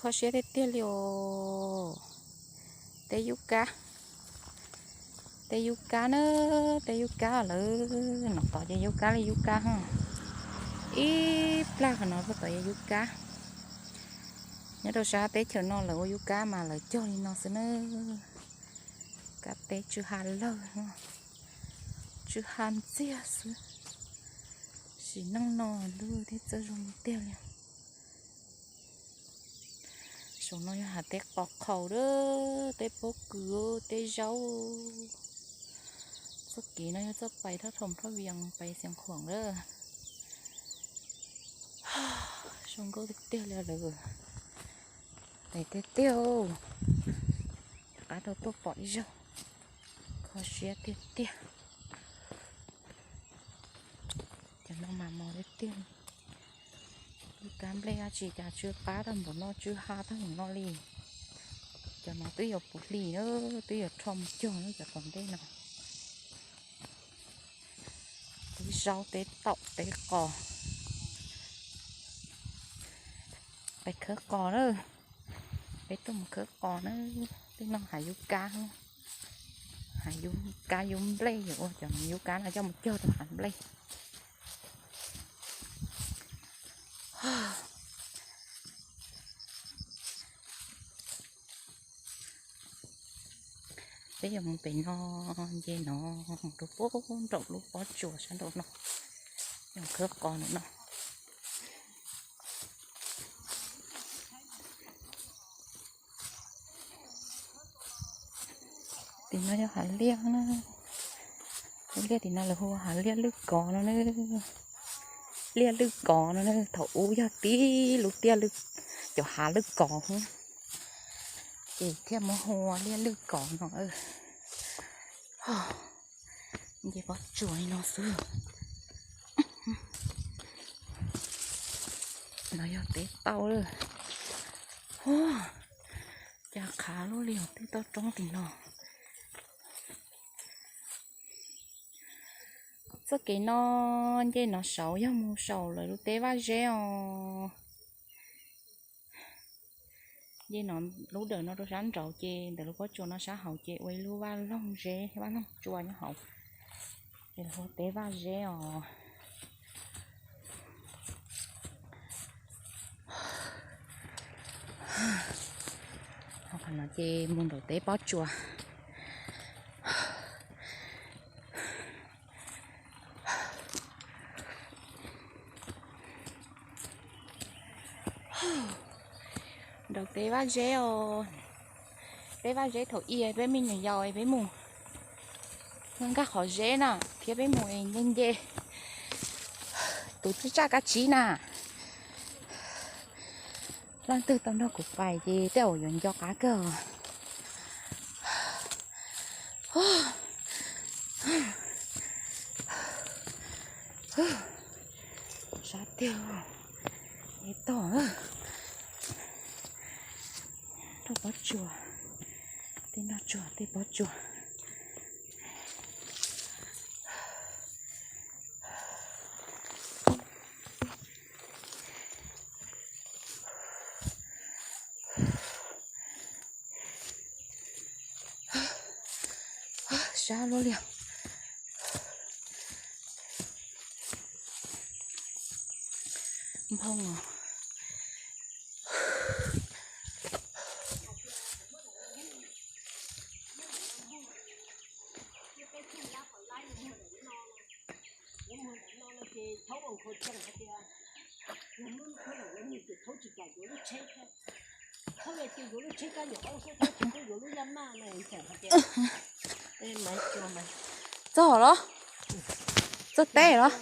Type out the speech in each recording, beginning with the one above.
Kho siab tiag tiag li os. Teb yub kab, teb yub kab na, teb yub kab lawm. Nom tod ces yub kab li yub kab ho. Ib plag qhov no puag tod yog yub kab. Nyob rau sab teb chaws no lawv ua yub kab mas lawv cog li no xwb na. Kab teb tsw ha lawg, tsw ha ntxiag xwb. Sim neej no ntuj thiab txawj zoo tiag li. Saum no yog hav teb qos qhaus lawm, teb pob kws, teb zaub. Txoj kev no yog txoj pais thaj Thoom Thoj Vias pais Xeev Khuam lawm. Zoo nkauj tiag tiag li lawm. Tes tiag tiag, rov qab tau tuaj pom ib zaug. Kho siab tiag tiag. Cov no mas mos tiag tiag. Lub kab nplej dab tsi cas tsw qab tag npaum no, tsw ha tag npaum no li. Cov no twb yuav puv hlis na, twb yuav rho mus cog na cov tom ntej no. Teb zaub, teb taum, teb qos. Pais khawb qos na. Peb tuaj mus khawb qos na. Tej no hav yub kab, hav yub kab yub nplej, yuav ua cov yub kab no coj mus cog rau hav nplej. Peb yuav mus pem no, nce no mus rau puag nraum lub pob tsuas sab nraum no, yog khawb qos ntawm no. Tim no yog hav liaj na, hav liaj tim no lawv hu hav liaj lwj kos no na, liaj lwj kos no na. Thaum ub yog tib lub tiaj, cov hav lwj kos, ces thiaj muab hu ua liaj lwj kos no. Nce pob tsuas li no xwb. No yog teb tauj lawm. Cas qhav luaj li os, tej toj roob tim no. Txoj kev no nce no saud yog mus saum lawv lub teb Vaj Zeb os. Nce no lub dawm no rau sab nraud ces ntawm lub pob tsuas no sab hauv ces ua ib lub vaj loog zeb, vaj loog tsua nyob hauv. Ces lawv hu teb Vaj Zeb os. Qhov no ces mus nraum teb pob tsuas. Nraum teb Vaj Zeb os. Teb Vaj Zeb thaum ub peb me nyuam yaus peb mus nkag qhov zeb na thiab peb mus nce nce. Tus txaj kab tsib na, leej twg tau nrog kuv pais ces tej zaum yuav nco qab kawg. Sab tiag, es tog rau pob tsuas, tej nroj tsuag tej pob tsuas. Sab luaj li. Nphoo os. Txog los? Txog teb los?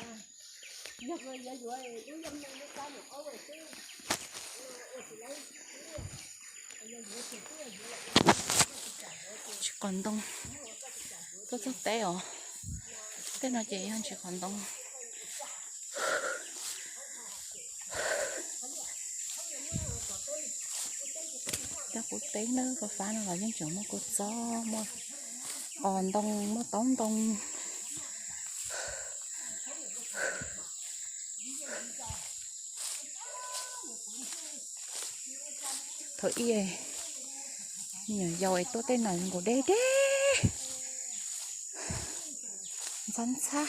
Ntsis qos ntoo. Tuaj txog teb os. Tej no ces yog ntsis qos ntoo. Cov qub teb na, fab fab no los yeej tseem muaj kua txob, muaj qos ntoo, muaj taub ntoo. Ib nyuam yaus es tuaj tej no nkaus deb deb, ntxhab ntxhab.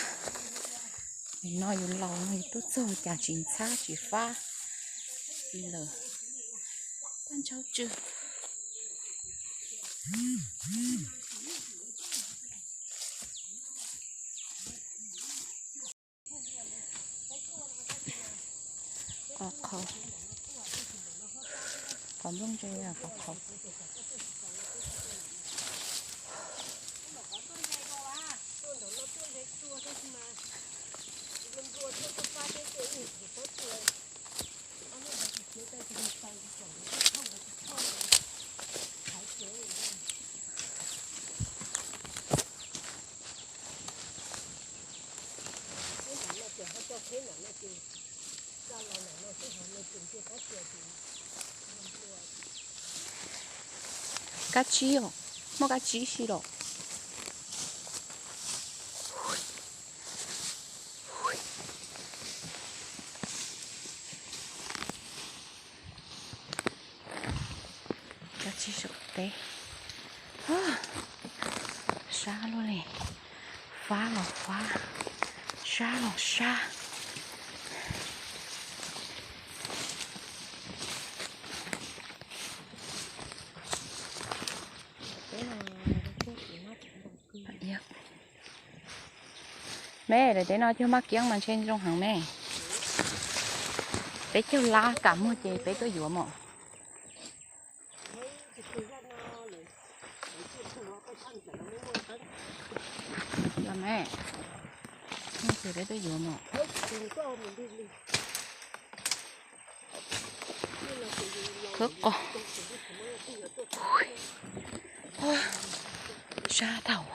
Nim no yus laus no yus tuaj txog cas tsis ntxhab tsis fab li lawm. Tag ntsauj tsw. Qos qhaus, qos nplooj ntse, qos qhaus. Kab tsib os, muaj kab tsib si los. Kab tsib saum teb. Sab luaj li, fab los fab, sab los sab. Me, daim teb no cuag maj kiab mas ntshe zoo heev me. Peb caug lab kam muag ces peb tuaj yuav mom. Los me, muag ces peb tuaj yuav mom. Khawb qos. Sab tau.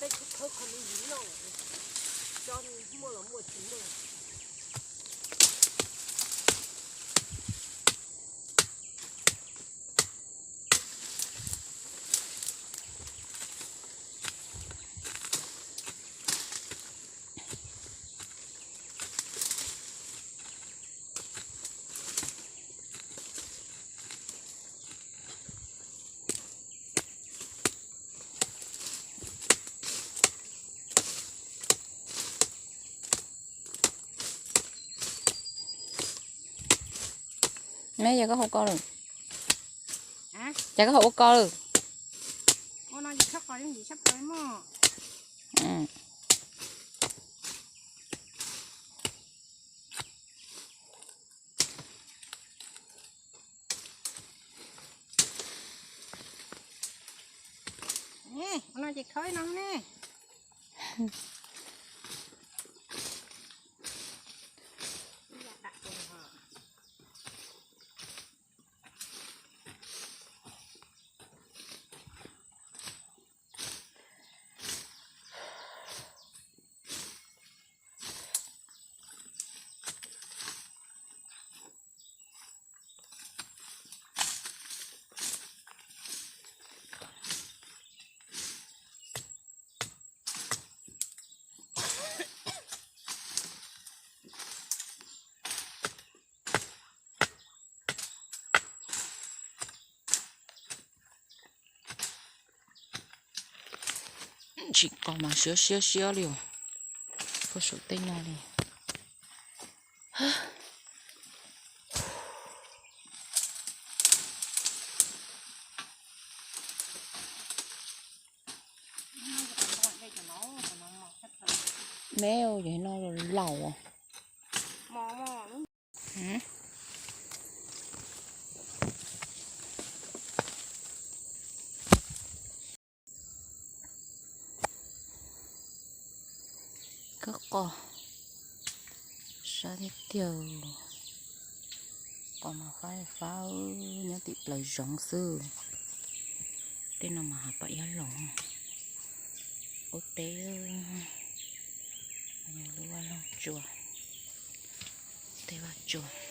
Peb khawb khawb qhov me ntsis noj, cov muaj los muaj, tsis muaj los tsis. Me, yog koj hauv ko lawm. Cas koj hauv ua ko lawm? Ua no ces khawb no ne. Ntsim qos mas siab siab siab li os. Puag saum tej no li. Me, yog no laus. Khawb qos, sab tiag tiag. Qos mas fab fab, nyob tim plaws zoov xwb. Tej no mas hav pam iab los ub teb. Lub vaj loog tsuas, tej vaj tsuas.